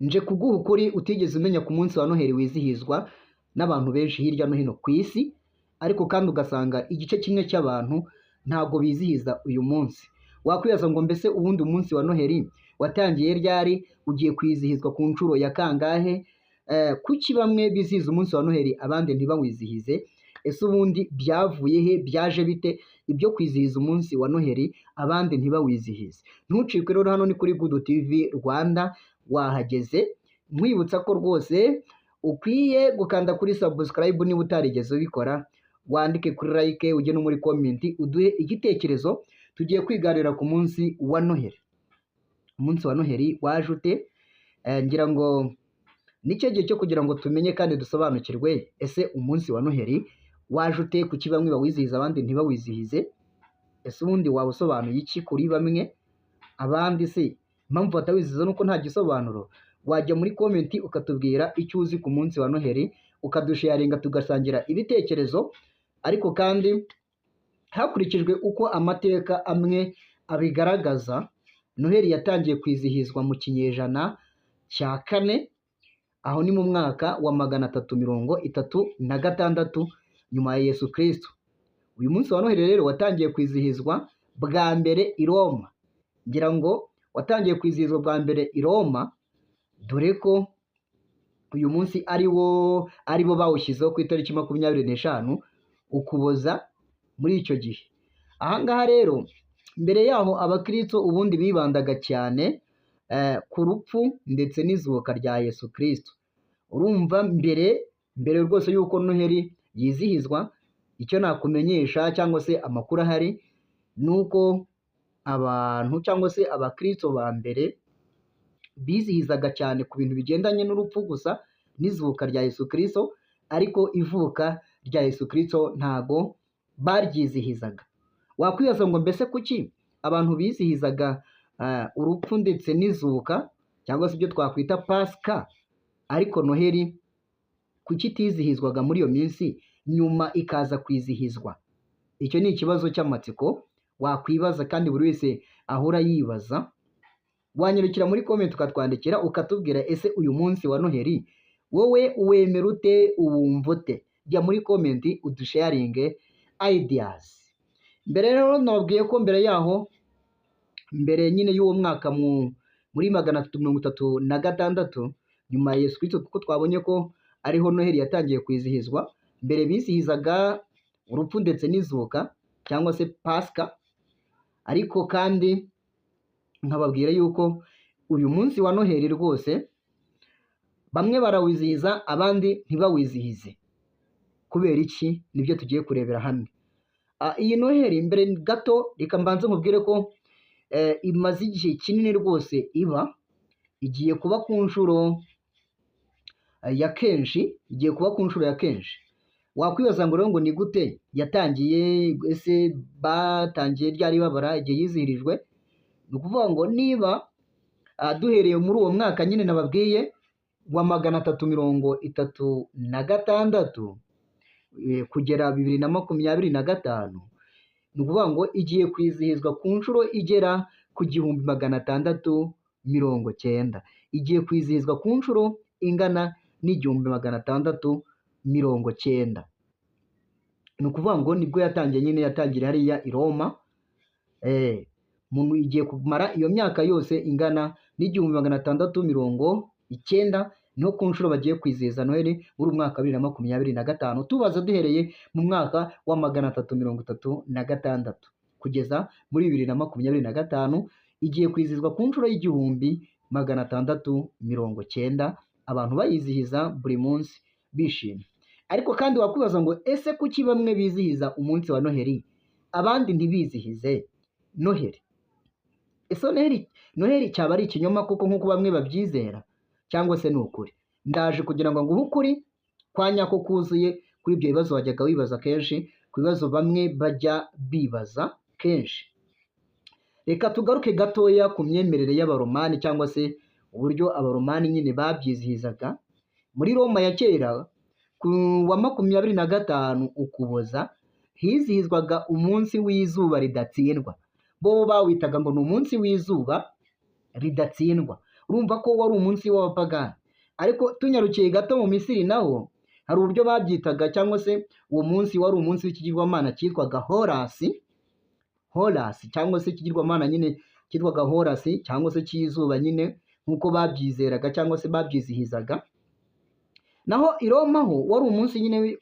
Nje kuguha ukuri utigeze umenya ku munsi wa Noheli wizihizwa n'abantu benshi hirya no hino ku isi, ariko kandi ugasanga igice kimwe cy'abantu ntabwo bizihiza uyu munsi. Wakwibaza ngo mbese ubundi umunsi wa Noheli watangiye ryari? Ugiye kwizihizwa ku nshuro ya kangahe? Kuki bamwe bizihiza umunsi wa Noheli abandi ntibawizihize? Ese ubundi byavuye he? Byaje bite ibyo kwizihiza umunsi wa Noheli abandi ntibawizihize? Ntucikwe rero, hano ni kuri Good TV Rwanda, wahageze. Nkwibutsa ko rwose ukwiye gukanda kuri subscribe niba utarigeze ubikora, wandike kuri like, ujye no muri comment uduhe igitekerezo. Tugiye kwiganira ku munsi wa Noheli. Umunsi wa Noheli waje ute? Ngira ngo nicyo gihe cyo kugira ngo tumenye kandi dusobanukirwe: ese umunsi wa Noheli waje ute? Kuki bamwe bawizihiza abandi ntibawizihize? Ese ubundi waba usobanuye iki kuri bamwe? Abandi se impamvu batawizihiza nuko nta gisobanuro? Wajya muri comment ukatubwira icyo uzi ku munsi wa Noheli, ukadusharinga tugasangira ibitekerezo. Ariko kandi hakurikijwe uko amateka amwe abigaragaza, Noheli yatangiye kwizihizwa mu kinyejana cya kane, aho ni mu mwaka wa 336 nyuma ya Yesu Kristo. Uyu munsi wa Noheli rero watangiye kwizihizwa bwa mbere i Roma. Ngira ngo watangiye kwizihizwa bwa mbere i Roma, dore ko uyu munsi ari wo ari bo bawushyizeho ku itariki 25 Ukuboza muri icyo gihe. Aha ngaha rero, mbere yaho abakristo ubundi bibandaga cyane ku rupfu ndetse n'izuka rya Yesu Kristo. Urumva mbere mbere rwose y'uko Noheli yizihizwa, icyo nakumenyesha cyangwa se amakuru ahari ni uko abantu cyangwa se abakristo ba mbere bizihizaga cyane ku bintu bigendanye n'urupfu gusa n'izuka rya Yesu Kristo, ariko ivuka rya Yesu Kristo ntago baryizihizaga. Wakwibaza ngo mbese kuki abantu bizihizaga urupfu ndetse n'izuka, cyangwa se ibyo twakwita Pasika, ariko Noheli kuki itizihizwaga muri iyo minsi, nyuma ikaza kwizihizwa? Icyo ni ikibazo cy'amatsiko wakwibaza kandi buri wese ahora yibaza. Wanyarukira muri comment ukatwandikira, ukatubwira: ese uyu munsi wa Noheli wowe uwemera ute, uwumva ute? Jya muri comment udusharinge ideas. Mbere rero nababwiye ko mbere yaho, mbere nyine y'uwo mwaka muri 336 nyuma ya Yesu Kristo, kuko twabonye ko ariho Noheli yatangiye kwizihizwa, mbere bizihizaga urupfu ndetse n'izuka cyangwa se Pasika. Ariko kandi nkababwira yuko uyu munsi wa Noheli rwose bamwe barawizihiza abandi ntibawizihize. Kubera iki? Nibyo tugiye kurebera hamwe. Iyi Noheli, mbere gato reka mbanze nkubwire ko imaze igihe kinini rwose iba, igiye kuba ku nshuro ya kenshi, igiye kuba ku nshuro ya kenshi. Wakwibaza ngo rero ngo ni gute yatangiye? Ese batangiye ryari babara igihe yizihirijwe? Ni ukuvuga ngo niba duhereye muri uwo mwaka nyine nababwiye wa 336 kugera 2025, ni ukuvuga ngo igiye kwizihizwa ku nshuro igera ku 1690. Igiye kwizihizwa ku nshuro ingana n'1690. Ni ukuvuga ngo nibwo yatangiye nyine, yatangiriye hariya i Roma. Umuntu igiye kumara iyo myaka yose ingana n'1690, niho ku nshuro bagiye kwizihiza Noheli muri uyu mwaka wa 2025, tubaza duhereye mu mwaka wa 336 kugeza muri 2025, igiye kwizihizwa ku nshuro y'1690, abantu bayizihiza buri munsi bishimye. Ariko kandi wakwibaza ngo ese kuki bamwe bizihiza umunsi wa Noheli abandi ntibizihize Noheli? Ese Noheli cyaba ari ikinyoma koko nk'uko bamwe babyizera, cyangwa se ni ukuri? Ndaje kugira ngo nguhe ukuri kwa nyako kuzuye kuri ibyo bibazo wajyaga wibaza kenshi, ku bibazo bamwe bajya bibaza kenshi. Reka tugaruke gatoya ku myemerere y'Abaromani, cyangwa se uburyo Abaromani nyine babyizihizaga. Muri Roma ya kera, ku wa 25 Ukuboza hizihizwaga umunsi w'izuba ridatsindwa. Bo bawitaga ngo ni umunsi w'izuba ridatsindwa. Urumva ko wari umunsi w'abapagani. Ariko tunyarukiye gato mu Misiri, naho hari uburyo babyitaga, cyangwa se uwo munsi wari umunsi w'ikigirwamana cyitwaga Horasi. Horasi cyangwa se ikigirwamana nyine cyitwaga Horasi, cyangwa se cy'izuba nyine, nk'uko babyizeraga cyangwa se babyizihizaga. Naho i Roma ho wari umunsi nyine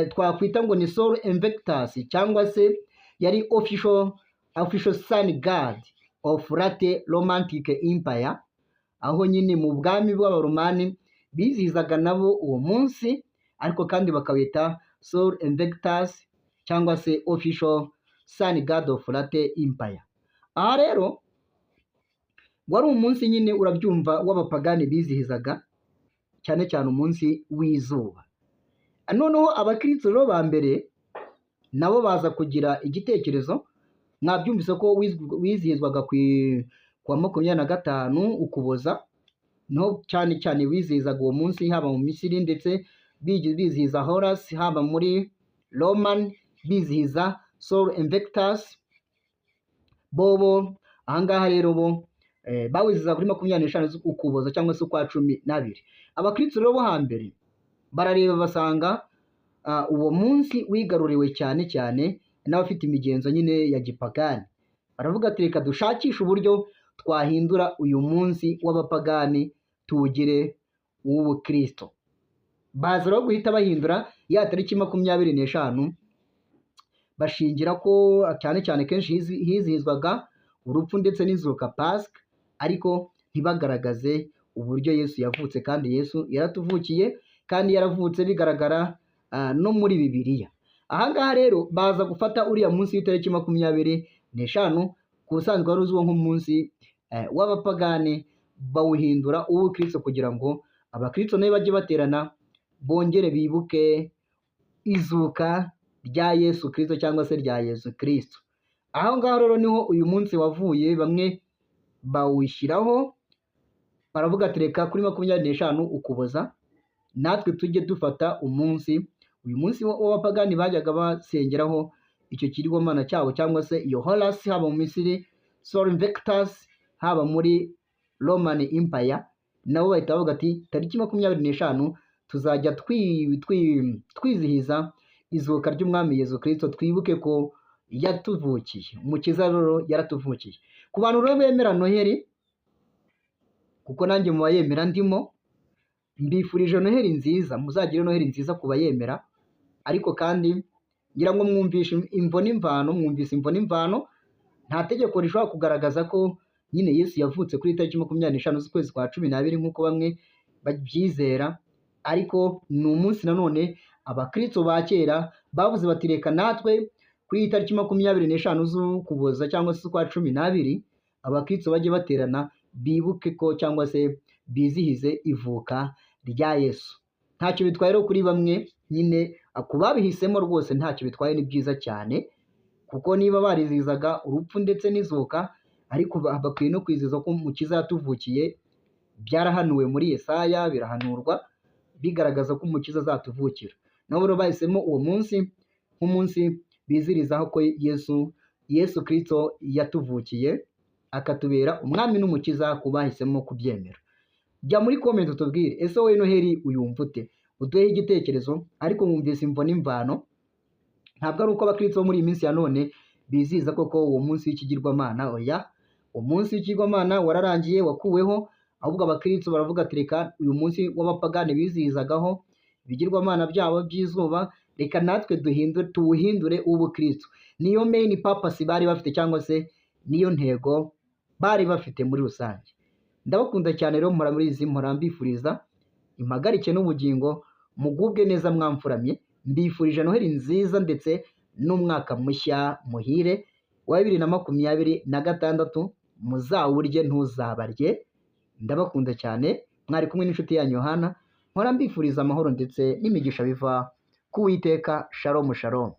twakwita ngo ni Sol Invictus, cyangwa se yari official sun god of late Romantic Empire, aho nyine mu bwami bw'Abaromani bizihizaga nabo uwo munsi, ariko kandi bakawita Sol Invictus cyangwa se official sun god of late empire. Aha rero wari umunsi nyine, urabyumva, w'abapagani bizihizaga cyane cyane umunsi w'izuba. Noneho abakristo rero ba mbere nabo baza kugira igitekerezo. Mwabyumvise ko wizihizwaga ku wa 25 Ukuboza, niho cyane cyane wizihizaga uwo munsi, haba mu Misiri ndetse bizihiza Horus, haba muri Roman bizihiza Sol Invictus. Bobo ahangaha rero bo bawizihiza kuri 25 Ukuboza cyangwa se ukwa 12. Abakristo rero bo hambere barareba basanga uwo munsi wigaruriwe cyane cyane n'abafite imigenzo nyine ya gipagani. Baravuga ati: "Reka dushakishe uburyo twahindura uyu munsi w'abapagani tuwugire uw'ubukristo." Baza rero guhita bahindura ya tariki 25, bashingira ko cyane cyane kenshi hizihizwaga urupfu ndetse n'izuka, Pasika, ariko ntibagaragaze uburyo Yesu yavutse. Kandi Yesu yaratuvukiye, kandi yaravutse bigaragara no muri Bibiliya. Ahangaha rero baza gufata uriya munsi w'itariki 25, ku busanzwe wari uzwiho nk'umunsi w'abapagani, bawuhindura uw'ubukristo kugira ngo abakristo nabo bajye baterana bongere bibuke izuka rya Yesu Kristo cyangwa se rya Yesu Kristo. Aho ngaho rero niho uyu munsi wavuye. Bamwe bawushyiraho baravuga ati: "Reka kuri 25 Ukuboza natwe tujye dufata umunsi, uyu munsi w'abapagani bajyaga basengeraho icyo kigirwamana cyabo cyangwa se iyo Horus, haba mu Misiri Sol Invictus, haba muri Roman Empire." Nabo bahita bavuga ati: "Tariki 25 tuzajya twizihiza izuka ry'Umwami Yesu Kristo, twibuke ko yatuvukiye." Umukiza rero yaratuvukiye. Ku bantu rero bemera Noheli, kuko nanjye mu bayemera ndimo, mbifurije Noheli nziza. Muzagire Noheli nziza ku bayemera. Ariko kandi ngira ngo mwumvishe imvo n'imvano, mwumvise imvo n'imvano. Nta tegeko rishobora kugaragaza ko nyine Yesu yavutse kuri tariki 25 z'ukwezi kwa 12 nk'uko bamwe babyizera, ariko ni umunsi nanone abakristo ba kera bavuze bati: "Reka natwe kuri iyi tariki 25 z'Ukuboza cyangwa se z'ukwa 12, abakristo bajye baterana bibuke ko cyangwa se bizihize ivuka rya Yesu." Ntacyo bitwaye rero kuri bamwe nyine, ku babihisemo rwose ntacyo bitwaye, ni byiza cyane, kuko niba barizihizaga urupfu ndetse n'izuka, ariko bakwiye no kwizihiza ko Umukiza yatuvukiye. Byarahanuwe muri Yesaya, birahanurwa bigaragaza ko Umukiza azatuvukira. Nabo rero bahisemo uwo munsi nk'umunsi bizirizaho ko Yesu Kristo yatuvukiye akatubera umwami n'umukiza, ku bahisemo kubyemera. Jya muri comment utubwire: ese wowe Noheli uyumva ute? Uduhe igitekerezo. Ariko mwumvise imvo n'imvano. Ntabwo ari uko abakristo bo muri iyi minsi ya none bizihiza koko uwo munsi w'ikigirwamana. Oya, umunsi w'ikigirwamana wararangiye, wakuweho. Ahubwo abakristo baravuga ati: "Reka uyu munsi w'abapagani bizihizagaho ibigirwamana byabo by'izuba, reka natwe duhindure, tuwuhindure uw'ubukristo." Niyo main purpose bari bafite, cyangwa se niyo ntego bari bafite muri rusange. Ndabakunda cyane rero, mpora muri izi, mpora mbifuriza impagarike n'ubugingo, mugubwe neza mwamfuramye. Mbifurije Noheli nziza ndetse n'umwaka mushya muhire wa 2026, muzawurye ntuzabarye. Ndabakunda cyane, mwari kumwe n'inshuti yanyu Yohana. Mpora mbifuriza amahoro ndetse n'imigisha biva ku Uwiteka. Shalom, shalom.